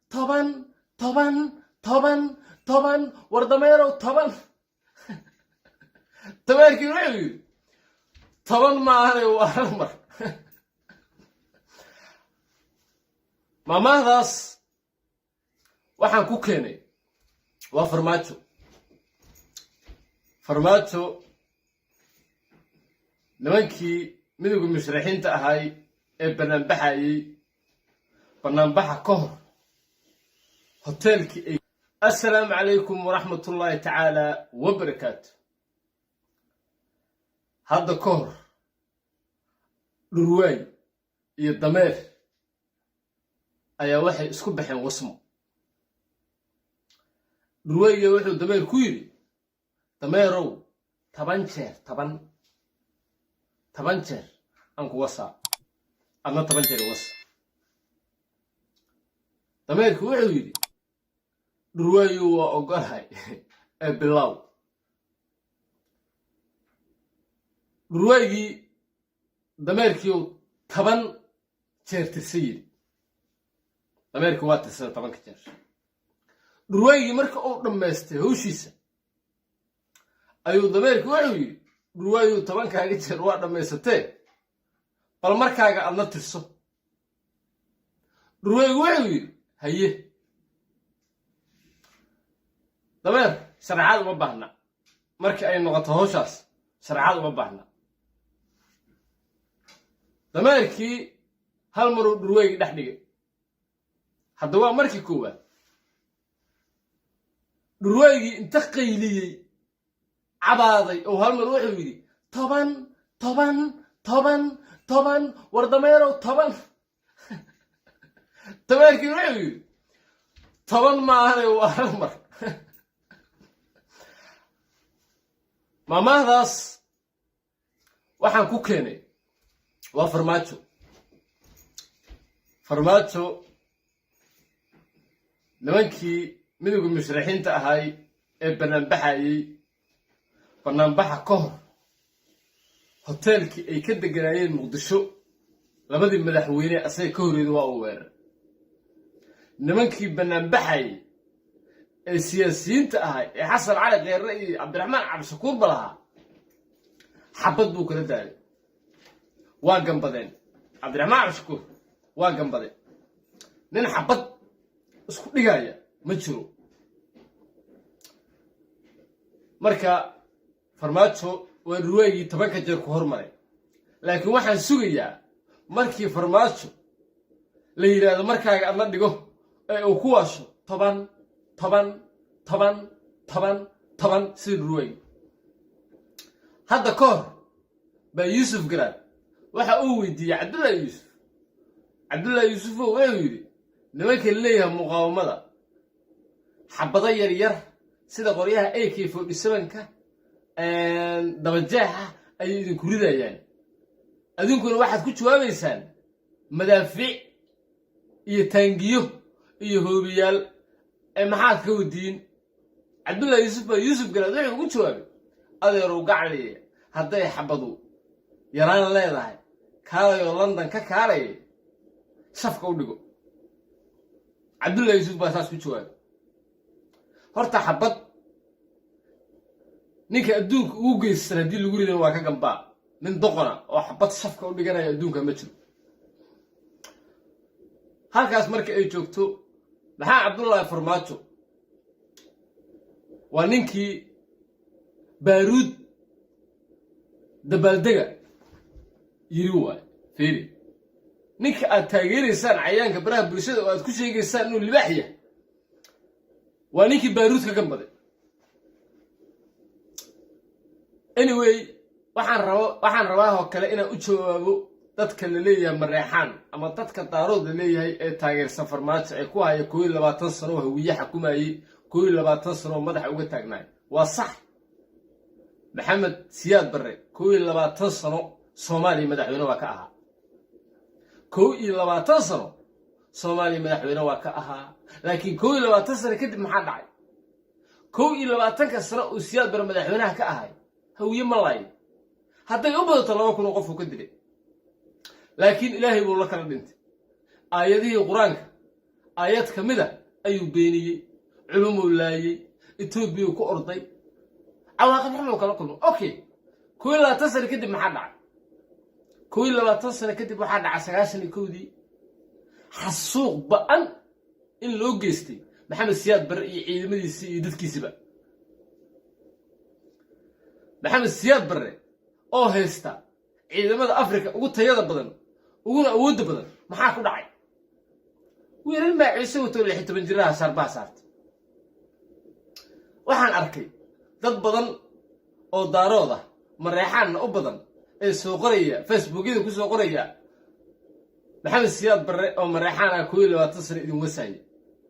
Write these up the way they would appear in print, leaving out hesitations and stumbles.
10, 10, 10, 10, war dameerow, 10. Dameerkii wuxuu yidhi: 10 maahane, waa hal mar. Maamaahdaas waxaan ku keenay waa Farmaajo. Farmaajo nimankii Midowga Musharaxiinta ahay ee banaanbaxayey, banaanbaxa ka hor hoteelkii ay. Assalaamu calaykum waraxmatullaahi tacaala wabarakaatu. Hadda ka hor dhurwaay iyo dameer ayaa waxay isku baxeen wasmo. Dhurwaayga wuxuu dameer ku yidhi: "Dameerow, 10 jeer, 10, 10 jeer aan ku wasaa, adna 10 jeer wasa." Dameerku wuxuu yidhi: "Dhurwaayu, waa ogolahay ee bilow." Dhurwaaygii dameerkiiu 10 jeer tirsa yidhi. Dameerkii waa tirsada 10-ka jeer. Dhurwaaygii marka uu dhammaystay hawshiisa ayuu dameerkii wuxuu yidhi: "Dhurwaayuu, 10-kaaga jeer waa dhammaysatee, bal markaaga adna tirso." Dhurwaygu wuxuu yidhi: "Haye." Dameer sharaxaad uma baahna. Markii ay noqoto hawshaas, sharaxaad uma baahna. Dameerkii hal maruu dhurweygii dhex dhigay. Hadda waa markii koowaad. Dhurweygii inta qayliyey, cabaaday oo hal mar wuxuu yidhi: 10, 10, 10, 10, war dameerow, 10. Dameerkii wuxuu yidhi: 10 maahane, waa hal mar. Maamaahdaas waxaan ku keenay waa Farmaajo. Farmaajo nimankii Midowga Musharaxiinta ahay ee banaanbaxayey, banaanbaxa ka hor hoteelkii ay ka deganaayeen Muqdisho, labadii madaxweyne asaga ka horreeyda waa uu weeraray. Nimankii banaanbaxayey ee siyaasiyiinta ahay ee Xasan Cali Kheerre iyo Cabdiraxmaan Cabdishakuurba lahaa, xabad buu kala daalay. Waa gambadeen. Cabdiraxmaan Cabdishakuur waa gambade. Nin xabad isku dhigaya ma jiro. Marka Farmaajo waa dhurwaygii 10-ka jeer ku hormaray, laakiin waxaan sugayaa markii Farmaajo la yidhaahdo markaaga adla dhigo ee uu ku waasho 10, 10, 10, 10, 10 sidii dhurwaygii. Hadda ka hor baa Yuusuf Garaad waxa uu weydiiyey Cabdullahi Yuusuf. Cabdullahi Yuusufo wuxuu yidhi: "Nimanka leeyahay muqaawamada xabado yar yar sida qoryaha AK-47-ka dabajeexa ayay idinku ridayaan, adinkuna waxaad ku jawaabaysaan madaafiic iyo taangiyo iyo hoobiyaal, ee maxaad ka wadiin?" Cabdullahi Yuusuf baa Yuusuf Garaad wuxuu ugu jawaabay: "Adeerow gacliye, hadday xabadu yaraan leedahay, kaalayoo London ka kaalaya shafka u dhigo." Cabdullahi Yuusuf baa saas ku jawaabay. Horta xabad ninka adduunka ugu geysan haddii lagu ridana waa ka gambaa. Nin doqona oo xabad shafka u dhiganaya adduunka ma jiro. Halkaas marka ay joogto, Maxaa Cabdullaahi Farmaajo waa ninkii baaruud dabaaldega yiri waay. Fiiri, ninka aad taageeraysaan cayaanka baraha bulshada oo aad ku sheegaysaan inuu libaax yahay waa ninkii baaruud ka gambaday. Anyway, waxaan rabaa oo kale inaan u jawaabo dadka la leeyahay Mareexaan ama dadka Daarood la leeyahay ee taageersan Farmaajo ee ku haya 21 sano oo Hawiye xakumayey, 21 sano oo madaxa uga taagnaay. Waa sax, Maxamed Siyaad Barre 21 sano Soomaaliya madaxweyne waa ka ahaa. 21 sano Soomaaliya madaxweyne waa ka ahaa, laakiin 21 sano kadib maxaa dhacay? 21-ka sano uu Siyaad Barre madaxweynaha ka ahay, Hawiye ma laayo. Hadday u badato 2000 oo qofuu ka dilay, laakiin Ilaahay buu la kala dhintay. Aayadihii Qur-aanka Aayad ka mid a ayuu beeniyey, culumuu laayey, Etoobiyuu ku orday, cawaaqib xumuu kala kulmo. Okay, 21 sano kadib maxaa dhacay? 21 sano kadib waxaa dhacay 91-dii xasuuq ba'an in loo geystay Maxamed Siyaad Barre iyo ciidamadiisii iyo dadkiisiba. Maxamed Siyaad Barre oo haysta ciidamada Afrika ugu tayada badan, uguna awoodda badan, maxaa ku dhacay? Wiilal baa ciise wato, 16 jiraha shaarbaha saarta. Waxaan arkay dad badan oo Daarood ah, Mareexaanna u badan, ee soo qoraya Facebookyada, ku soo qoraya: "Maxamed Siyaad Barre oo Mareexaan ah 21 sano idin wasaaya,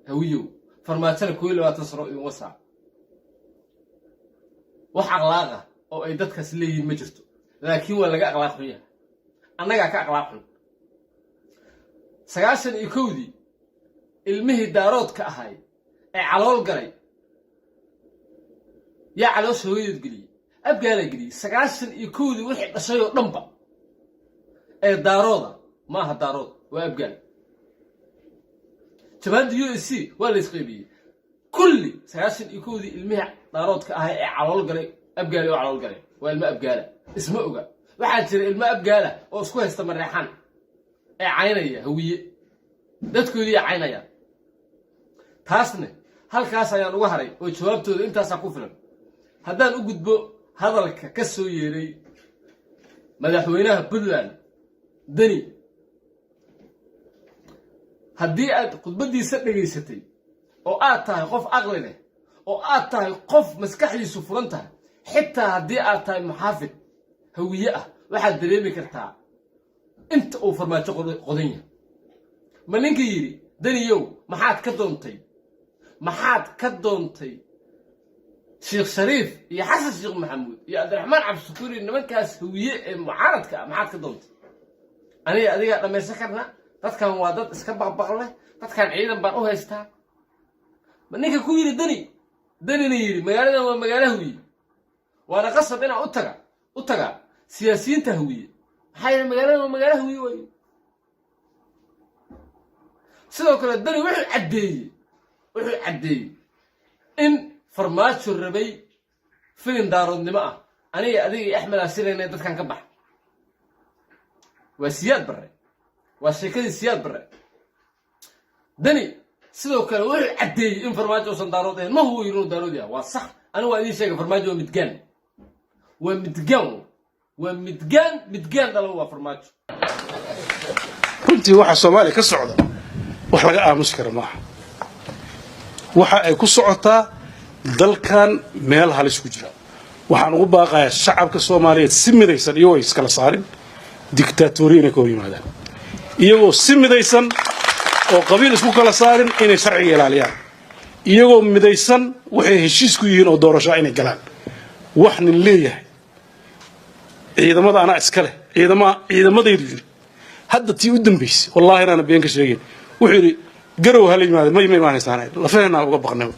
Hawiyow. Farmaajona 21 sano oo idin wasaa." Wax akhlaaqa oo ay dadkaas leeyihiin ma jirto, laakiin waa laga akhlaaq xun yahay, annagaa ka akhlaaq xun. 91-dii ilmihii Daaroodka ahay ee calool galay, yaa caloosha hooyadood geliyey? Abgaalaa geliyey. 91-dii wixii dhashay oo dhanba ee Daarooda ma aha Daarood, waa Abgaal. Jabhadda USC waa la isqaybiyey kulli. 91-dii ilmihii Daaroodka ahay ee calool galay, Abgaali oo calool galay, waa ilmo Abgaala, isma oga. Waxaa jira ilmo Abgaala oo isku haysta Mareexaan ee caynaya Hawiye, dadkoodiiya caynaya. Taasna halkaas ayaan uga haray oo jawaabtooda intaasaa ku filan. Haddaan u gudbo hadalka ka soo yeeray madaxweynaha Puntland Deni, haddii aad khudbaddiisa dhegaysatay oo aad tahay qof aqli leh, oo aad tahay qof maskaxdiisu furan tahay, xitaa haddii aad tahay muxaafid Hawiye ah, waxaad dareemi kartaa inta uu Farmaajo qodan yahay. Ma ninka yidhi: "Daniyow, maxaad ka doontay? Maxaad ka doontay Sheekh Shariif iyo Xasan Sheekh Maxamuud iyo Cabdiraxmaan Cabdishakuur iyo nimankaas Hawiye ee mucaaradka ah? Maxaad ka doontay?" Aniga adigaa dhammaysan karna. Dadkan waa dad iska baqbaq leh, dadkan ciidan baan u haystaa. Ma ninka ku yidhi Dani, Danina yidhi: "Magaaladan waa magaalo Hawiye, waana qasab inaan u taga u tagaa siyaasiyiinta Hawiye, maxaa yeele magaaladan waa magaalo Hawiye" waayo. Sidoo kale Dani wuxuu caddeeyey in Farmaajo rabay filin Daaroodnimo ah. Aniga, adiga iyo Axmed asirayna dadkan ka bax. Waa Siyaad Barre, waa sheekadii Siyaad Barre. Dani sidoo kale wuxuu caddeeyey in Farmaajo uusan Daarood ahayn. Ma huwa yiri inuu Daarood yahay, waa sax. Anigu waa idiin sheegay, Farmaajo waa midgaan, waa midgaan, waa midgaan, midgaan dhalo waa Farmaajo. Runtii waxa Soomaaliya ka socda wax laga aamusi kara maaha. Waxa ay ku socotaa dalkan meel halis ku jira. Waxaan ugu baaqayaa shacabka Soomaaliyeed si midaysan, iyagoo iskala saarin, dictatoriya inay ka hor yimaadaan, iyagoo si midaysan oo qabiil isku kala saarin, inay sharciga ilaaliyaan, iyagoo midaysan waxay heshiis ku yihiin oo doorashaa inay galaan. Wax nin leeyahay "Ciidamada anaa iska leh, ciidamadaydu" yidhi. Hadda tii u dambaysay, wallahi inaana been ka sheegin, wuxuu yidhi: "Garow hala yimaada." May ma imaanaysaan, lafaheenaa uga baqnay.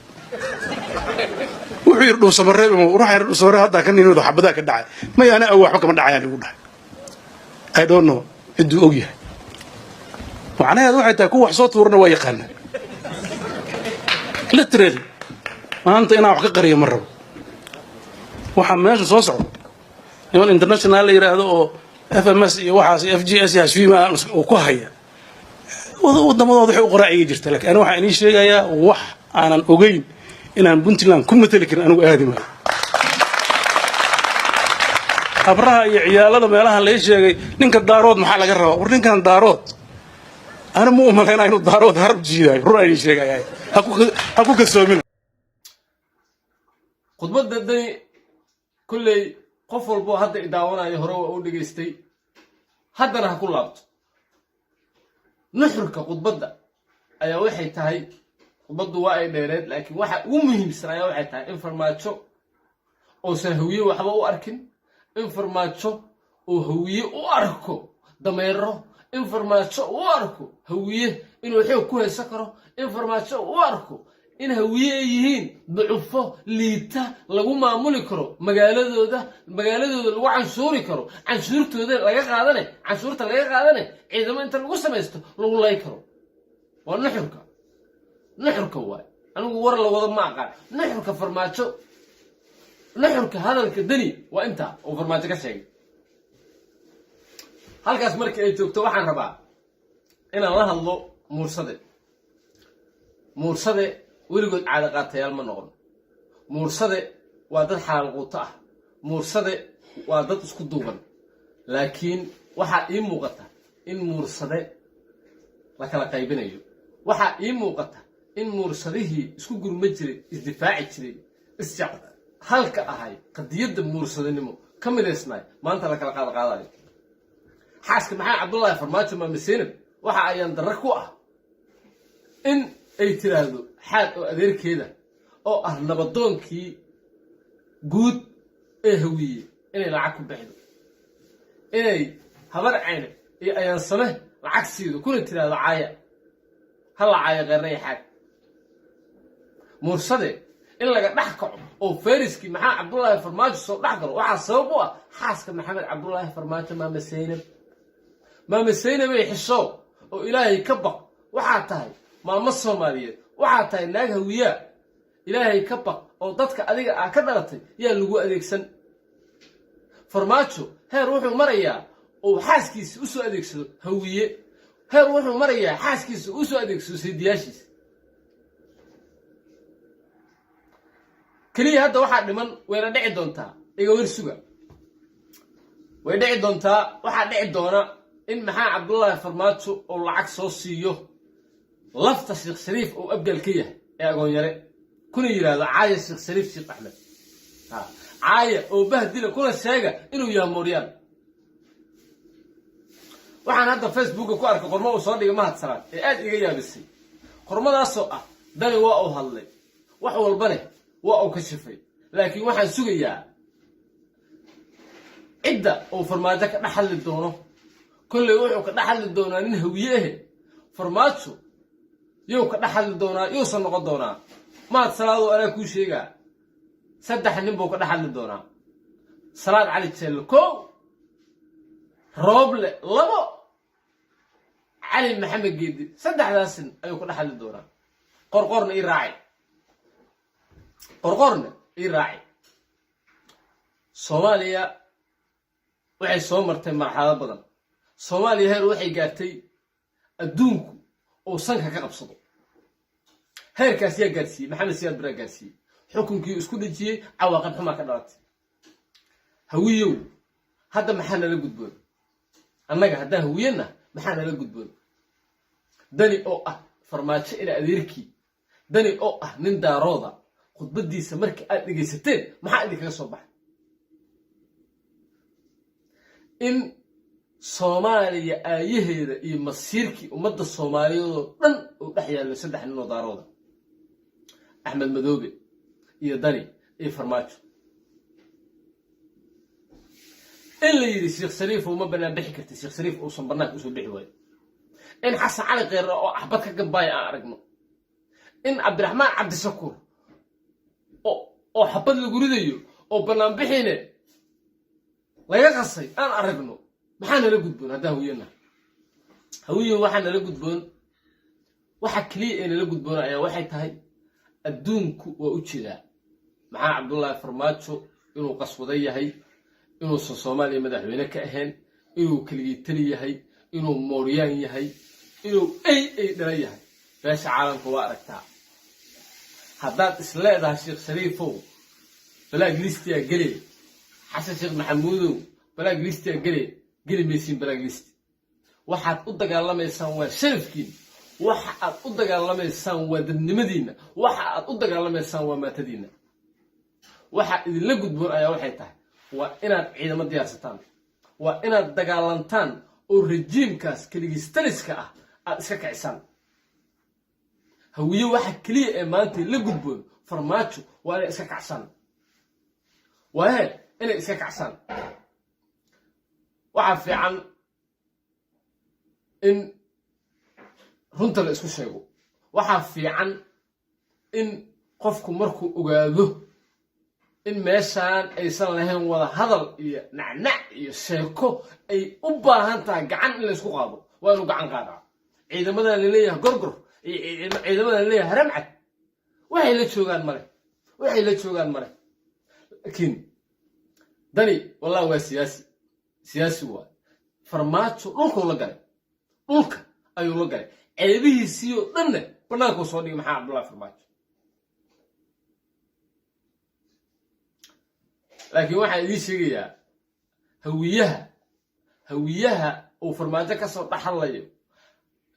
Wuxuu yidhi: "Dhuusamareeb." Ruuxaan Dhuusamareeb haddaa ka nimid, xabadaa ka dhacay. "May, ana aw waxba kama dhacayaan," igu dhahay. I don't know cidduu og yahay. Macnaheedu waxay tahay kuwa wax soo tuurana waa yaqaanaa. Literally, maanta inaan wax ka qariyo ma rabo. Waxaa meesha soo socda niman international la yidhaahdo oo FMS iyo waxaas FGS iyo hashima uu ku haya waddamadooda, waxay u qoraaciyay jirta. Lakin aniga waxaan inii sheegayaa wax aanan ogeyn inaan Puntland ku mateli karin. Anigu aadi maayo. Habraha iyo ciyaalada meelahan laga sheegay, ninka Daarood maxaa laga rabaa? War ninkan Daarood ana ma umalaynaa inuu Daarood harab jiidayo. Run aan inii sheegaya, ha ku kalsoomina. Khudbadda Dani kolley qof walboo hadda i daawanayo hore waa u dhegaystay, haddana ha ku laabto. Nuxurka khudbadda ayaa waxay tahay, khudbaddu waa ay dheereed, laakiin waxa ugu muhiimsan ayaa waxay tahay in Farmaajo uusan Hawiye waxba u arkin, in Farmaajo uu Hawiye u arko dameero, in Farmaajo u arko Hawiye inuu xoog ku haysan karo, in Farmaajo u arko in Hawiye ay yihiin ducufo liita, lagu maamuli karo magaaladooda, magaaladooda lagu canshuuri karo, canshuurtooda laga qaadane, canshuurta laga qaadane ciidamo inta lagu samaysto lagu lay karo. Waa nuxurka. Nuxurka waay, anigu war la wado ma aqaan. Nuxurka Farmaajo, nuxurka hadalka Deni waa intaa uu Farmaajo ka sheegay. Halkaas markii ay joogto, waxaan rabaa inaan la hadlo Muursade. Muursade weligood caado qaatayaal ma noqon. Muursade waa dad xalaal quuto ah. Muursade waa dad isku duuban. Laakiin waxaa ii muuqata in Muursade la kala qaybinayo. Waxaa ii muuqata in Muursadihii isku gurma jiray, isdifaaci jiray, isjec halka ahay, qadiyadda muursadanimo ka midaysnaay, maanta la kala qaada qaadayo. Xaaska Maxamed Cabdullaahi Farmaajo, Maame Seynab, waxa ayaan darro ku ah in ay tiraahdo Xaad oo adeerkeeda oo ah nabadoonkii guud ee Hawiye inay lacag ku bixido, inay Habar Cayne iyo Ayaansame lacag siido, kuna tiraahdo caaya, ha la caayo Kheerna iyo Xaad. Muursade in laga dhex kaco oo fayriskii Maxamed Cabdullaahi Farmaajo soo dhex galo waxaa sabab u ah xaaska Maxamed Cabdullaahi Farmaajo, Maame Saynab. Maame Saynabay, xisho oo Ilaahay ka baq. Waxaa tahay maamo Soomaaliyeed, waxaa tahay naag Hawiyaa. Ilaahay ka baq oo dadka adiga ah ka dhalatay yaa lagu adeegsan. Farmaajo heer wuxuu marayaa uu xaaskiisa usoo adeegsado Hawiye. Heer wuxuu marayaa xaaskiisa usoo adeegsado saydiyaashiisa keliya. Hadda waxaa dhiman, wayna dhici doontaa, iga wersuga, way dhici doontaa. Waxaa dhici doona in Maxaa Cabdullaahi Farmaajo uu lacag soo siiyo lafta Sheekh Shariif uu abgaal ka yahay ee Agoonyare, kuna yidhaahdo caaya Sheekh Shariif Sheekh Axmed, caaya oo bahdila, kuna sheega inuu yahay mooryaan. Waxaan hadda Facebooka ku arkay qormo uu soo dhigay Mahad Salaad ee aad iga yaabisay, qormadaasoo ah Dani waa uu hadlay, wax walbane waa uu ka shifay, laakiin waxaan sugayaa cidda uu Farmaajo ka dhex hadli doono. Kolley wuxuu ka dhex hadli doonaa nin Hawiye ahe. Farmaajo yow ka dhex hadli doonaa, yuusan noqon doonaa? Mahad Salaadoo, anaa kuu sheegaa, saddex nin buu ka dhex hadli doonaa: Salaad Cali Jeelle kow, Rooble labo, Cali Maxamed Geedi. Saddexdaasin ayuu ka dhex hadli doonaa. Qorqorna ii raaci, Qorqorna ii raaci. Soomaaliya waxay soo martay marxalado badan. Soomaaliya heer waxay gaartay adduunku uu sanka ka qabsado. Heerkaas yaa gaarsiiyey? Maxamed Siyaad Baraa gaarsiiyey. Xukunkii isku dhejiyey, cawaaqib xumaa ka dhalatay. Hawiyow, hadda maxaa nala gudboon annaga? Haddaan hawiyana, maxaa nala gudboon? Dani oo ah Farmaajo ina adeerkii, Dani oo ah nin Daarooda, khudbaddiisa marka aad dhegaysateen maxaa idinkaga soo baxay? In Soomaaliya aayaheeda iyo masiirkii ummadda Soomaaliyeed oo dhan uu dhex yaallo saddex nin oo Daarooda: Axmed Madoobe iyo Dani iyo Farmaajo. In la yidhi Sheekh Shariif uma bannaan bixi karti, Sheekh Shariif uusan bannaanka usoo bixi waayo. In Xasan Cali Kheyre oo axbad ka gambaaya aan aragno. In Cabdiraxmaan Cabdishakuur oo xabad lagu ridayo oo bannaanbixiine laga qasay aan aragno. Maxaa nala gudboon haddaan hawiyana? Hawiyo, waxaa nala gudboon, waxa keliya ee nala gudboon ayaa waxay tahay, adduunku waa u jeedaa Maxaa Cabdullaahi Farmaajo inuu qaswada yahay, inuusan Soomaaliya madaxweyne ka ahayn, inuu keligii tali yahay, inuu mooryaan yahay, inuu ey ey dhala yahay. Beesha caalamka waa aragtaa. Haddaad is leedahay Sheekh Shariifow black listiyaa gele, Xasan Sheekh Maxamuudow black listiyaa gele, geli maysiin black list. Waxaad u dagaalamaysaan waa sharafkiin, waxa aad u dagaalamaysaan waa dadnimadiinna, waxa aad u dagaalamaysaan waa maatadiinna. Waxa idinla gudboon ayaa waxay tahay waa inaad ciidamo diyaarsataan, waa inaad dagaalantaan oo rajiimkaas keligistaliska ah aad iska kicisaan. Hawiye waxa keliya ee maanta la gudboon Farmaajo waa inay iska kacsaan, waahe inay iska kacsaan. Waxaa fiican in runta la isku sheego. Waxaa fiican in qofku markuu ogaado in meeshaan aysan lahayn wada hadal iyo nacnac iyo sheeko, ay u baahan tahay gacan in la isku qaado, waa inuu gacan qaadaa. Ciidamadan laleeyahay Gorgor. Iyo ciidamada leeyahay Haramcad waxay la joogaan male, waxay la joogaan male. Laakiin Dani, wallahi, waa siyaasi, siyaasi waa. Farmaajo dhulkuu la galay, dhulka ayuu la galay, ceebihiisii oo dhanne bannaankuu soo dhigay. Maxaa Cabdullahi Farmaajo? Laakiin waxaan idiin sheegayaa, Hawiyaha uu Farmaajo ka soo dhaxalayo,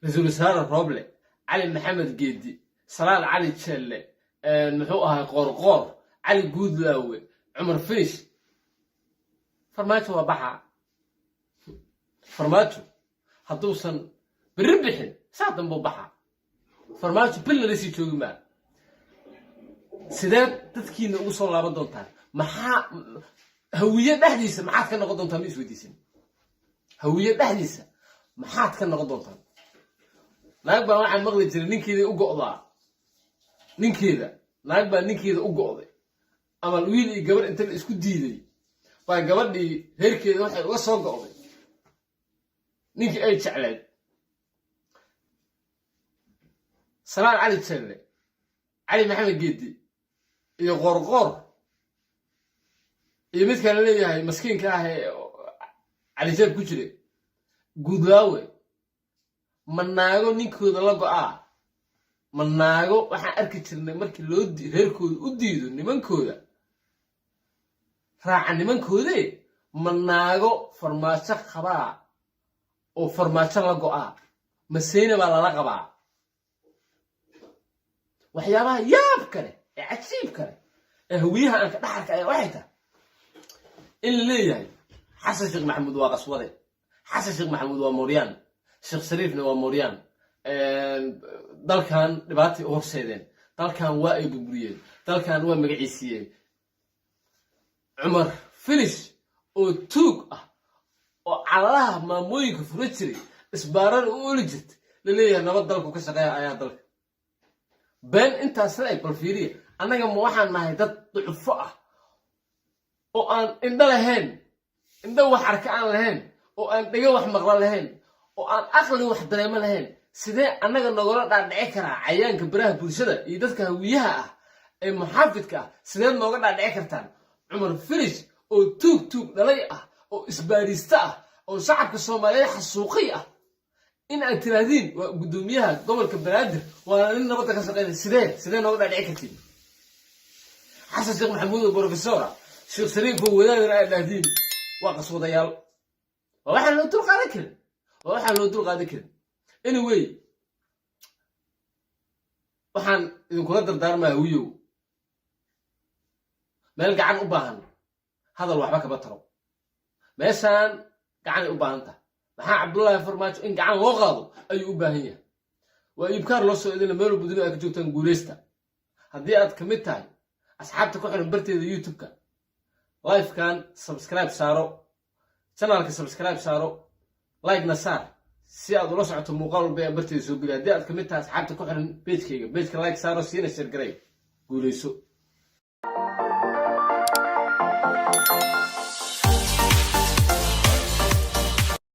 ra-iisul wasaare Rooble, Cali Maxamed Geedi, Salaad Cali Jeelle, muxuu ahay, Qoorqoor, Cali Guudlaawe, Cumar Finish, Farmaajo waa baxaa. Farmaajo hadduusan berri bixin, saa dambuu baxaa. Farmaajo bil lala sii joogi maa. Sideed dadkiina ugu soo laaban doontaan? Maxaa Hawiye dhexdiisa maxaad ka noqon doontaan? Ma isweydiisin? Hawiye dhexdiisa maxaad ka noqon doontaan? Naag baa waxaan maqli jiray ninkeeda u go'daa, ninkeeda. Naag baa ninkeeda u go'day, ama wiil iyo gabar inta la isku diiday baa gabadhii reerkeeda waxay uga soo go'day ninkii ay jecleed. Salaad Cali Jeelle, Cali Maxamed Geedi iyo Qoorqoor iyo midkaan leeyahay maskiinka ah ee Cali Jeeb ku jira, Guudlaawe, ma naago ninkooda la go'aa? Ma naago waxaan arki jirnay markii loo reerkooda u diido nimankooda raaca nimankoode? Ma naago Farmaajo qabaa oo Farmaajo la go'aa? Maseyna baa lala qabaa. Waxyaabaha yaab kale ee cajiib kale ee Hawiyaha aan ka dhaxalka ayaa waxay tahay in la leeyahay Xasan Sheekh Maxamuud waa qaswade, Xasan Sheekh Maxamuud waa mooryaan, Sheekh Shariifna waa mooryaan, dalkan dhibaatay u horseedeen, dalkan waa ay burburiyeen, dalkan waa magaciisiiyeen. Cumar Filish oo tuug ah oo calalaha maamooyinka fura jiray, isbaarana u oli jirtay, laleeyahay nabad dalku ka shaqeeya ayaa dalka been intaas la eg. Bal fiiriya, annaga ma waxaan nahay dad ducufo ah oo aan indho lahayn, indho wax arka aan lahayn, oo aan dhego wax maqla lahayn, oo aan aqli wax dareemo lahayn? Sidee annaga nogala dhaadhici karaa cayaanka baraha bulshada iyo dadka Hawiyaha ah ee muxaafidka ah? Sideed nooga dhaadhici kartaan Cumar Filish oo tuug tuug dhalay ah oo isbaariista ah oo shacabka Soomaaliyeed xasuuqay ah in aad tiraahdiin waa guddoomiyaha gobolka Banaadir, waana nin nabadda ka shaqeynaya? Sidee nooga dhaadhici kartiin Xasan Sheekh Maxamuud oo professor ah, Sheekh Shariif oo wadaadana aad dhahdiin waa qaswadayaal? Waa waxaan loo dul qaadan karin, waa waxaan loo dul qaadan karin. Anyway, waxaan idinkula dardaarmaa, Hawiyow, meel gacan u baahan hadal waxba kama taro. Meeshaan gacanay u baahan tahay. Maxaa Cabdullaahi Farmaajo in gacan loo qaado ayuu u baahan yahay. Waa iibkaar loo soo idina. Meel walba dunida aad ka joogtaan, guuleysta. Haddii aad ka mid tahay asxaabta ku xiran barteeda YouTube-ka, live-kan subscribe saaro, channel-ka subscribe saaro, like-na saar si aad ula socoto muuqaal walba ee barteeda soo geliya. Haddii aad ka mid tahay asxaabta ku xiran page-kayga, page-ka like saaro, siina share garay. Guuleyso.